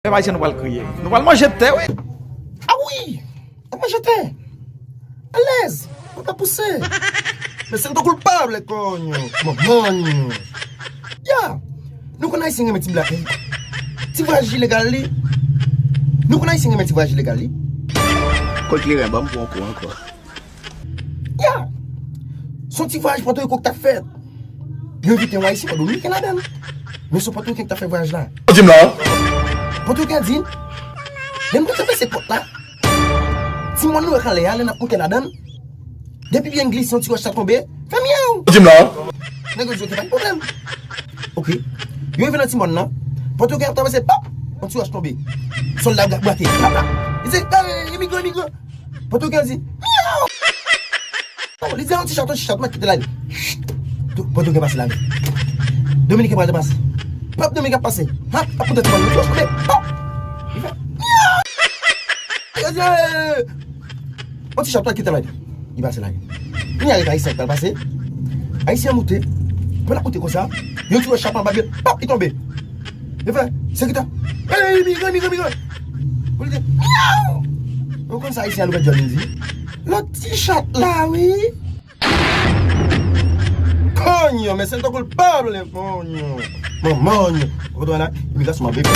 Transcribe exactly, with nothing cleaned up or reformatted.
Pèp ayisyen, nou pral kriye. Nou pral manje tè, wi. Ah wi! N ap manje tè. Alèz! Papa pouse! Men se nou koulpab, lè konyo! Manman yo! Ya! Nou konn ayisyen renmen ti blak, wi. Ti vwayaj ilegal li. Nou konn ayisyen renmen ti vwayaj ilegal li. Kot kleren, ban m pran kou ankò. Ya! Se yon ti vwayaj Pòtoriko k t ap fèt. Yo envite yon Ayisyen, yon Dominiken ladan l. Men se yon Pòtoriken k t ap fè vwayaj la. Di m la. Pòtoriken an di, lè n pral travèse pòt la, ti mòn nou wè k anlè a, lè n ap moute ladan l, depi pye n glise, yon ti wòch sa tonbe, fè myaw. Di m la. Nèg yo di, "Oke, pa gen pwoblèm." Oke. Yo rive nan ti mòn nan. Pòtoriken ap travèse, pap! Yon ti wòch tonbe. Sòl la brake, pap, pap. Li di, "Eh, imigran, imigran." Pòtoriken an di, "Myaw!" Li di, "Yon ti chat, yon ti chat, mwen kite l ale." Pòtoriken pase la. Dominiken pral pase. Pap, Dominiken ap pase. Ha, ap kontan ti mòn nan. Ti wòch tonbe, pap! Li fè, "Myaw!" Yo di, "Eh, yon ti chat, mwen kite l ale." Li pase la. Kounye a, Ayisyen pral pase. Ayisyen an moute. Pandan l ap moute konsa, yon ti wòch chape anba pye l, pap, li tonbe. Li fè, "Sekirite, eh, imigran, imigran, imigran." Pou li di, "Myaw!" Ou konn sa Ayisyen an louvè djòl li di? "Lòt ti chat la, wi." Konyo, men se l koulpab, lè konyo. Manman yo. Ou konn imigrasyon, mwen bebe.